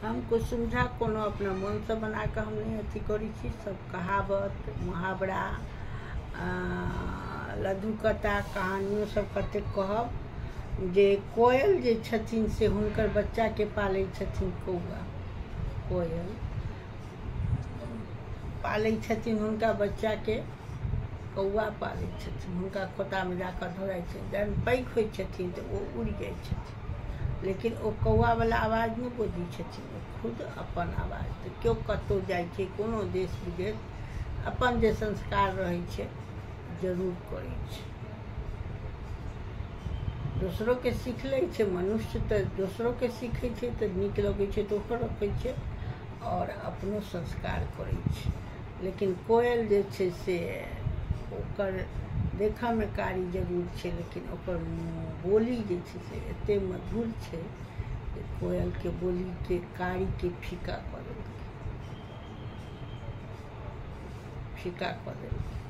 हम कुसुम झा कोनो अपना मोनसँ बनाकऽ हम नहि अथी करै छी। सब कहावत मुहावरा लघुकथा कहानियो सब कतेक कहब जे कोयल जे छथिन से हुनकर बच्चाके पालै छथिन। कौआ कोयल पालै छथिन हुनका बच्चाके, कौआ पालै छथिन हुनका, खोतामे जाकऽ धऽ जाइ छै। जहन पैघ होइ छथिन तऽ ओ उड़ि जाइ छथिन, लेकिन ओ कौआवला आवाज नहि बजै छथिन, ओ खुद अपन आवाज। तऽ केओ कतहु जाइ छै कोनो देश विदेश, अपन जे संस्कार रहै छै जरूर करै छै, दोसरोके सीख लै छै। मनुष्य तऽ दोसरोके सीखै छै तऽ नीक लगै छै तऽ ओहो रखै छै आओर अपनो संस्कार करै छै। लेकिन कोयल जे छै से ओकर देखऽमे कारी जरूर छै, लेकिन ओकर बोली जे छै से एते मधुर छै जे कोयलके बोलीके कारीके फीका कऽ देलकै, फीका कऽ देलकै।